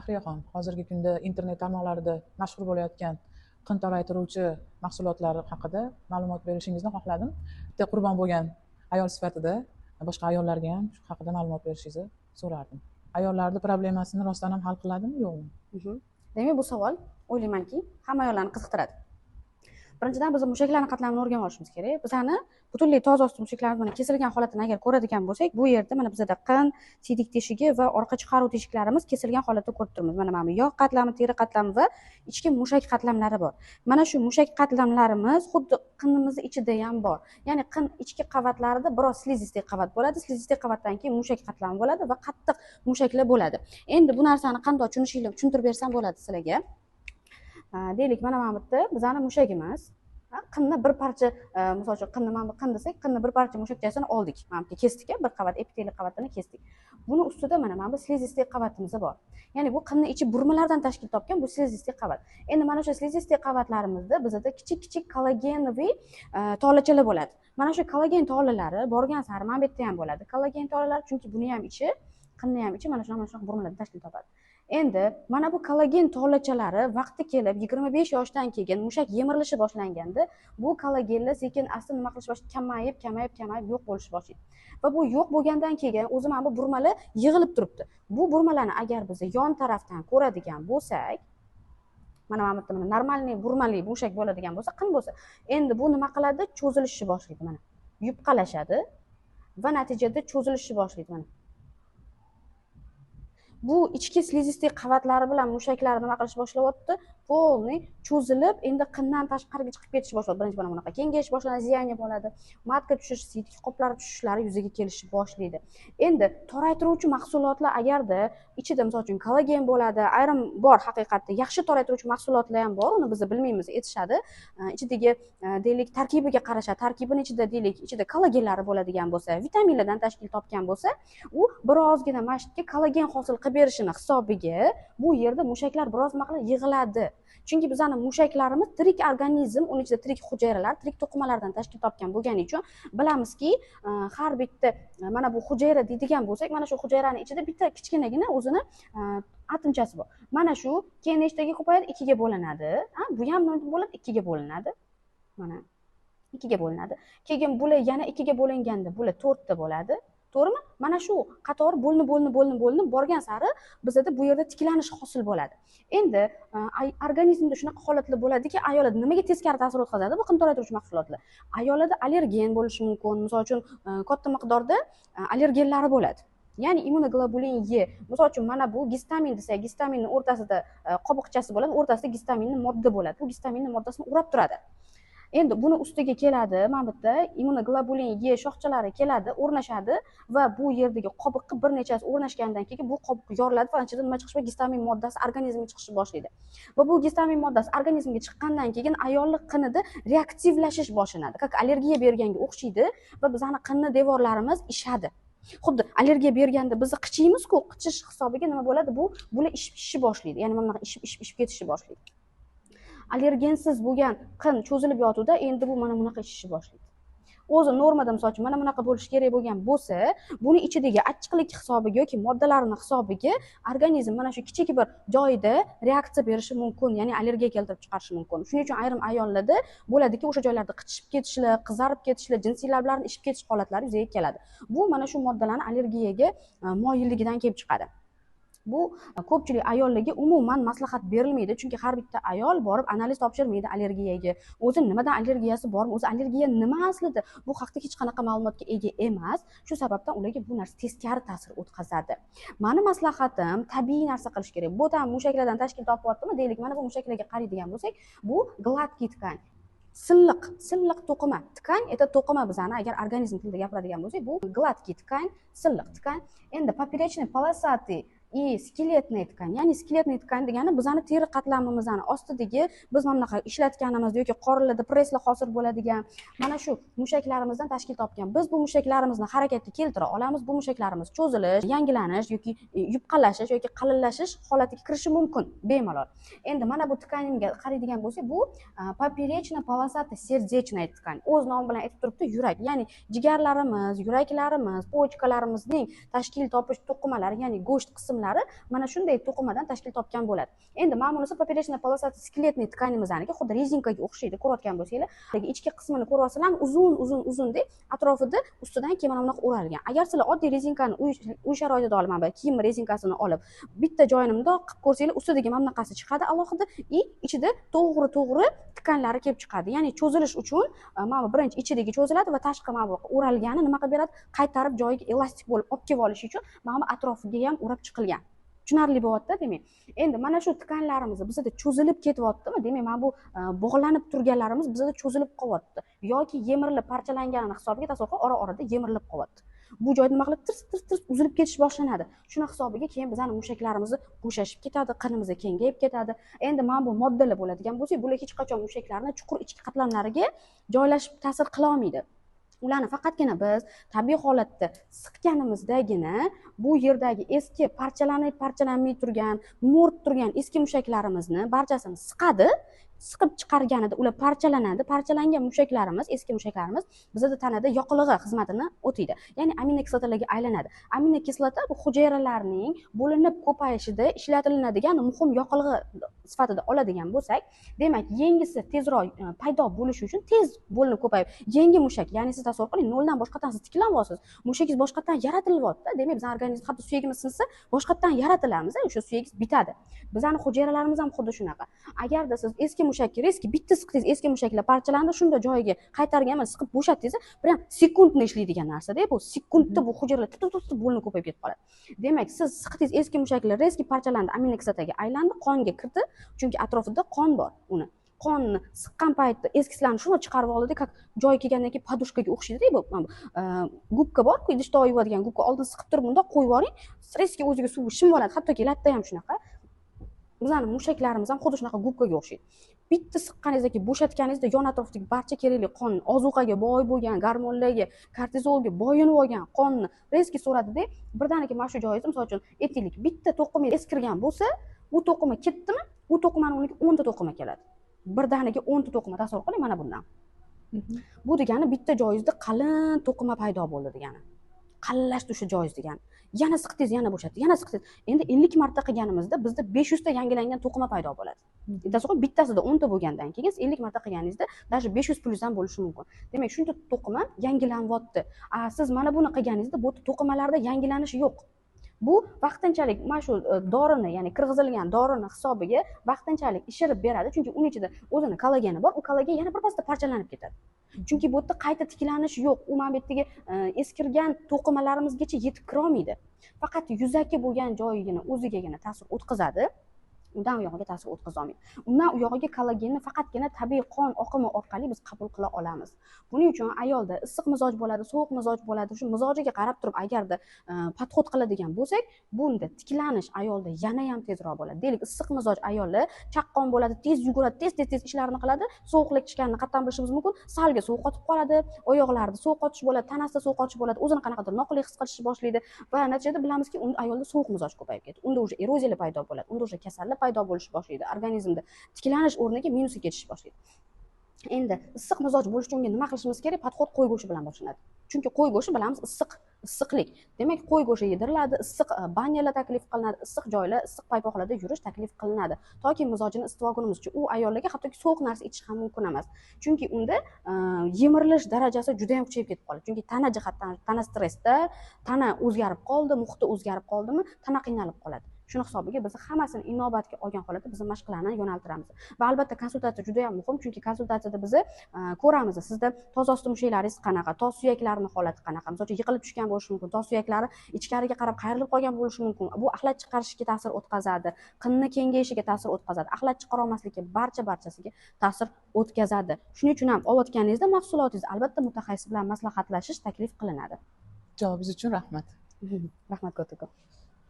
Faxriyaxon, hozirgi kunda internet tarmoqlarida mashhur bo'layotgan qin toraytiruvchi mahsulotlar haqida ma'lumot berishingizni xohladim. Bitta qurbon bo'lgan ayol sifatida boshqa ayollarga ham shu haqida ma'lumot berishingizni so'rardim. Ayollarni problemasini rostdan ham hal qiladimi, yo'qmi? Demak, bu savol, o'ylaymanki, hamma ayollarni qiziqtiradi. Birinchidan, biz mushaklarni qatlamini o'rganib olishimiz kerak. Bizani butunlay toza osti mushaklarimiz mana kesilgan holatini agar ko'radigan bo'lsak, bu yerda mana bizada qin, siydik teshigi va orqa chiqaruv teshiklarimiz kesilgan holatda ko'rib turibmiz. Mana bu yog' qatlami, teri qatlami va ichki mushak qatlamlari bor. Mana shu mushak qatlamlarimiz xuddi qinimizni ichida ham bor. Ya'ni qin ichki qavatlarida biroz слизистый qavat bo'ladi, слизистый qavatdan keyin mushak qatlami bo'ladi va qattiq mushaklar bo'ladi. Endi bu narsani qanday tushunishinglar, tushuntirib bersam bo'ladi sizlarga. Deylik, mana bu yerda bizani mushagimiz, qinni bir parcha, misol uchun qinni mana bu qin desak, qinni bir parcha mushakchasini oldik. Mana bu yerga kesdik, bir qavat epiteliy qavatini kesdik. Buni ustida mana bu слизистый qavatimiz bor. Ya'ni bu qinni ichi burmalardan tashkil topgan bu слизистый qavat. Endi mana shu слизистый qavatlarimizda bizada kichik-kichik kollagenoviy tolachalar bo'ladi. Mana shu kollagen tolalari borgan sari mana bu yerda ham bo'ladi. Kollagen tolalari, chunki buni ham ichi, qinni ham ichi mana shunaqa burmalardan tashkil topadi. Endi mana bu kollagen tolachalari vaqti kelib 25 yoshdan keyin mushak yemirilishi boshlanganda bu kollagenlar sekin asta nima qilish boshlaydi? Kamayib, kamayib, kamayib yo'q bo'lishi boshlaydi. Va bu yo'q bo'lgandan keyin o'zi mana bu burmalar yig'ilib turibdi. Bu burmalarni agar biz yon tarafdan ko'radigan bo'lsak, mana bu yerda mana нормальный burmali mushak bo'ladigan bo'lsa, qin bo'lsa, endi bu nima qiladi? Cho'zilishni boshlaydi mana. Yupqalashadi va natijada cho'zilishni boshlaydi mana. Bu ichki слизистый qavatlari bilan mushaklar nima qilish boshlayapti? Полный cho'zilib, endi qindan tashqariga chiqib ketish boshladi. Birinchi mana bunaqa kengayish boshlanadi, зияние bo'ladi, матка tushish, siydik qoplari tushishlari yuzaga kelishni boshlaydi. Endi toraytiruvchi mahsulotlar agarda ichida misol uchun kollagen bo'ladi, ayrim bor, haqiqatda yaxshi toraytiruvchi mahsulotlar ham bor, uni biz bilmaymiz, aytishadi. Ichidagi deylik, tarkibiga qarashadi, tarkibini ichida deylik, ichida kollagenlari bo'ladigan bo'lsa, vitaminlardan tashkil topgan bo'lsa, u birozgina mana kollagen hosil qilib berishini hisobiga bu yerda mushaklar biroz nima qiladi, yig'iladi. Chunki bizani mushaklarimiz tirik organizm, uni ichida tirik hujayralar, tirik to'qimalardan tashkil topgan bo'lgani uchun bilamizki, har bitta mana bu hujayra deydigan bo'lsak, mana shu hujayrani ichida bitta kichkinagina o'zini atomchasi bor. Mana shu keyin nechtaga ko'payadi? Ikkiga bo'linadi. Ha, bu ham nima bo'ladi? Ikkiga bo'linadi. Mana ikkiga bo'linadi. Keyin bular yana ikkiga bo'linganda bular to'rtta bo'ladi. To'g'rimi? Mana shu qator bo'linib, bo'linib, bo'linib, bo'linib borgan sari bizada bu yerda tiklanish hosil bo'ladi. Endi organizmda shunaqa holatlar bo'ladiki, ayollarda nimaga teskari ta'sir o'tkazadi bu qin toraytiruvchi mahsulotlar? Ayollarda allergen bo'lishi mumkin. Misol uchun, katta miqdorda allergenlari bo'ladi. Ya'ni immunoglobulin E. Misol uchun, mana bu gistamin desak, gistaminning o'rtasida qobiqchasi bo'ladi, o'rtasida gistaminning modda bo'ladi. Bu gistaminning moddasini urab turadi. Endi buni ustiga keladi, mana bu yerda immunoglobulin E shoxchalari keladi, o'rnashadi va bu yerdagi qobiqqa bir nechasi o'rnashgandan keyin bu qobiq yoriladi va ichidan nima chiqishi, gistamin moddasi organizmga chiqishni boshlaydi. Va bu gistamin moddasi organizmga chiqqandan keyin ayollik qinida reaktivlashish boshlanadi. Как allergiya berganga o'xshaydi va bizani qinni devorlarimiz ishadi. Xuddi allergiya berganda biz qichiymiz-ku, qichish hisobiga nima bo'ladi? Bu bular ishib ishishni boshlaydi. Ya'ni mana bunaqa ishib ishib ishib ketishni boshlaydi. Allergensiz bo'lgan qin cho'zilib yotuvda, endi bu mana bunaqa ishishni boshlaydi. O'zi normada misol uchun mana bunaqa bo'lishi kerak bo'lgan bo'lsa, buni ichidagi achchiqlik hisobiga yoki moddalarni hisobiga organizm mana shu kichik bir joyida reaksiya berishi mumkin, ya'ni allergiya keltirib chiqarishi mumkin. Shuning uchun ayrim ayollarda bo'ladiki, o'sha joylarda qichishib ketishlar, qizarib ketishlar, jinsiy lablarni ishib ketish holatlari yuzaga keladi. Bu mana shu moddalarni allergiyaga moyilligidan kelib chiqadi. Bu ko'pchilik ayollarga umuman maslahat berilmaydi, chunki har bitta ayol borib analiz topshirmaydi allergiyaga. O'zi nimadan allergiyasi bormi, o'zi allergiya nima aslida, bu haqda hech qanaqa ma'lumotga ega emas. Shu sababdan ularga bu narsa teskari ta'sir o'tkazadi. Mani maslahatim, tabiiy narsa qilish kerak. Bu ham mushaklardan tashkil topyaptimi? Deylik, mana bu mushaklarga qaraydigan bo'lsak, bu гладкий ткань. Silliq, silliq to'qima. Ткань это to'qima, bizani agar organizm tilida gapiradigan bo'lsak, bu гладкий ткань, silliq ткань. Endi поперечный полосатый и скелетный ткань, ya'ni скелетный ткань degani bizani teri qatlamimizni ostidagi biz mana bunaqa ishlatganimizda yoki qorinlarda presslar hosil bo'ladigan mana shu mushaklarimizdan tashkil topgan. Biz bu mushaklarimizni harakatga keltira olamiz. Bu mushaklarimiz cho'zilish, yangilanish yoki yupqalashish yoki qalinlashish holatiga kirishi mumkin bemalol. Endi mana bu ткань ga qaraydigan bo'lsak, bu поперечно полосатый сердечная ткань. O'z nomi bilan aytib turibdi, yurak, ya'ni jigarlarimiz, yuraklarimiz, почка larimizning tashkil topish to'qimalari, ya'ni go'sht qismlari. qismlari mana shunday to'qimadan tashkil topgan bo'ladi. Endi mana bunisi поперечная полоса скелетный ткань imizniki, xuddi rezinkaga o'xshaydi, ko'rayotgan bo'lsanglar. Ichki qismini ko'ryapsizlarmi? Uzun, uzun, uzunda, atrofida ustidan keyin mana bunaqa o'ralgan. Agar sizlar oddiy rezinkani uy sharoitida olib, mana bu kiyim rezinkasini olib, bitta joyini bundoq qilib ko'rsanglar, ustidagi mana bunaqasi chiqadi alohida и ichida to'g'ri to'g'ri ткань lari kelib chiqadi. Ya'ni cho'zilish uchun mana bu birinchi ichidagi cho'ziladi va tashqi mana bu o'ralgani nima qilib beradi? Qaytarib joyiga elastik bo'lib olib kelib olish uchun mana bu atrofiga ham o'rab chiqilgan. Tushunarli bo'lyapti, demak. Endi mana shu ткань larimiz bizada cho'zilib ketyaptimi? Demak, mana bu bog'lanib turganlarimiz bizada cho'zilib qolyapti yoki yemirilib parchalanganini hisobiga, tasavvur qil, ora-orada yemirilib qolyapti. Bu joyda nima qilib tirs tirs tirs uzilib ketish boshlanadi. Shuni hisobiga keyin bizani mushaklarimiz bo'shashib ketadi, qinimiz kengayib ketadi. Endi mana bu moddalar bo'ladigan bo'lsa, bular hech qachon mushaklarni chuqur ichki qatlamlariga joylashib ta'sir qila olmaydi. Ularni faqatgina biz tabiiy holatda siqqanimizdagina bu yerdagi eski parchalanib parchalanmay turgan, mo'rt turgan eski mushaklarimizni barchasini siqadi. Siqib chiqarganida ular parchalanadi. Parchalangan mushaklarimiz, eski mushaklarimiz bizada tanada yoqilg'i xizmatini o'taydi. Ya'ni aminokislotalarga aylanadi. Aminokislota bu hujayralarning bo'linib ko'payishida ishlatilinadigan muhim yoqilg'i sifatida oladigan bo'lsak, demak, yengisi tezroq paydo bo'lishi uchun tez bo'linib ko'payib, yangi mushak, ya'ni siz tasavvur qiling, noldan boshqatdan siz tiklanyapsiz, mushakingiz boshqatdan yaratilyapti. Demak, bizning organizm hatto suyagimiz sinsa, boshqatdan yaratilamiz, o'sha suyagingiz bitadi. Bizning hujayralarimiz ham xuddi shunaqa. Agarda siz eski mushakka резко bitta siqdingiz, eski mushaklar parchalandi, shunda joyiga qaytargan, mana siqib bo'shatdingiz, прям sekundni ishlaydigan narsada bu. Sekundda bu hujayralar tut tut tut bo'linib ko'payib ketib qoladi. Demak, siz siqdingiz, eski mushaklar резко parchalandi, aminokislotaga aylandi, qonga kirdi, chunki atrofida qon bor uni. Qonni siqqan paytda eskislarni shuni chiqarib oldida, как joyi kelgandan keyin подушка ga o'xshaydida bu, mana bu gubka borku, idish tovoq yuvadigan gubka, oldin siqib turib bundoq qo'yib yuboring, резко o'ziga suv shimib oladi. Hattoki latta ham shunaqa. Bizani mushaklarimiz ham xuddi shunaqa gubkaga o'xshaydi. Bitta siqqaningizda keyin bo'shatganingizda yon atrofdagi barcha kerakli qon, ozuqaga boy bo'lgan, gormonlarga, kortizolga boyinib olgan qonni резко so'radida, birdaniga mana shu joyingiz, misol uchun, aytaylik, bitta to'qima eskirgan bo'lsa, u to'qima ketdimi, u to'qimani o'rniga 10 ta to'qima keladi. Birdaniga 10 ta to'qima, tasavvur qiling mana bundan. Bu degani bitta joyingizda qalin to'qima paydo bo'ldi degani. Qalinlashdi o'sha joyingiz degani. Yana siqdingiz, yana bo'shatdi, yana siqdingiz. Endi 50 marta qilganimizda bizda 500 ta yangilangan to'qima paydo bo'ladi. Tasavvur qiling, bittasida 10 ta bo'lgandan keyin siz 50 marta qilganingizda даже 500 plyus ham bo'lishi mumkin. Demak, shuncha to'qima yangilanyapti. A siz mana buni qilganingizda bu to'qimalarda yangilanish yo'q. Bu vaqtinchalik mana shu dorini, ya'ni kirgizilgan dorini hisobiga vaqtinchalik ishirib beradi, chunki uning ichida o'zini kollageni bor, u kollagen yana birpasda parchalanib ketadi. Chunki bu yerda qayta tiklanish yo'q, u mana bu yerdagi eskirgan to'qimalarimizgacha yetib kirolmaydi. Faqat yuzaki bo'lgan joyigina o'zigagina ta'sir o'tkazadi. Undan u yog'iga ta'sir o'tkazolmaydi. Undan u yog'iga kollagenni faqatgina tabiiy qon oqimi orqali biz qabul qila olamiz. Buning uchun ayolda issiq mizoj bo'ladi, sovuq mizoj bo'ladi. Shu mizojiga qarab turib agarda подход qiladigan bo'lsak, bunda tiklanish ayolda yana ham tezroq bo'ladi. Deylik, issiq mizoj ayollar chaqqon bo'ladi, tez yuguradi, tez tez tez ishlarini qiladi. Sovuqlik tushganini qayerdan bilishimiz mumkin? Salga sovuq qotib qoladi, oyoqlarida sovuq qotish bo'ladi, tanasida sovuq qotish bo'ladi, o'zini qanaqadir noqulay his qilishni boshlaydi va natijada bilamizki, unda ayolda sovuq mizoj ko'payib ketadi. Unda уже eroziyalar paydo bo'ladi, unda уже kasallik paydo bo'lishi boshlaydi. Organizmda tiklanish o'rniga minusga ketish boshlaydi. Endi issiq mizoj bo'lish uchun unga nima qilishimiz kerak? Подход qo'y go'shti bilan boshlanadi. Chunki qo'y go'shti bilamiz issiq, issiqlik. Demak, qo'y go'shti yediriladi, issiq banyalar taklif qilinadi, issiq joylar, issiq paypoqlarda yurish taklif qilinadi. Toki mizojini isitib olgunimizcha u ayollarga hattoki sovuq narsa ichish ham mumkin emas. Chunki unda yemirilish darajasi juda ham kuchayib ketib qoladi. Chunki tana jihatdan, tana stressda, tana o'zgarib qoldi, muhiti o'zgarib qoldimi, tana qiynalib qoladi. Shuni hisobiga biz hammasini inobatga olgan holatda biz mashqlarni yo'naltiramiz. Va albatta konsultatsiya juda ham muhim, chunki konsultatsiyada biz ko'ramiz, sizda tos osti mushaklaringiz qanaqa, tos suyaklarini holati qanaqa. Misol uchun, yiqilib tushgan bo'lishi mumkin, tos suyaklari ichkariga qarab qayrilib qolgan bo'lishi mumkin. Bu axlat chiqarishga ta'sir o'tkazadi, qinni kengayishiga ta'sir o'tkazadi, axlat chiqara olmaslikka, barcha-barchasiga ta'sir o'tkazadi. Shuning uchun ham olayotganingizda mahsulotingizni albatta mutaxassis bilan maslahatlashish taklif qilinadi. Javobingiz uchun rahmat. Rahmat kattakon.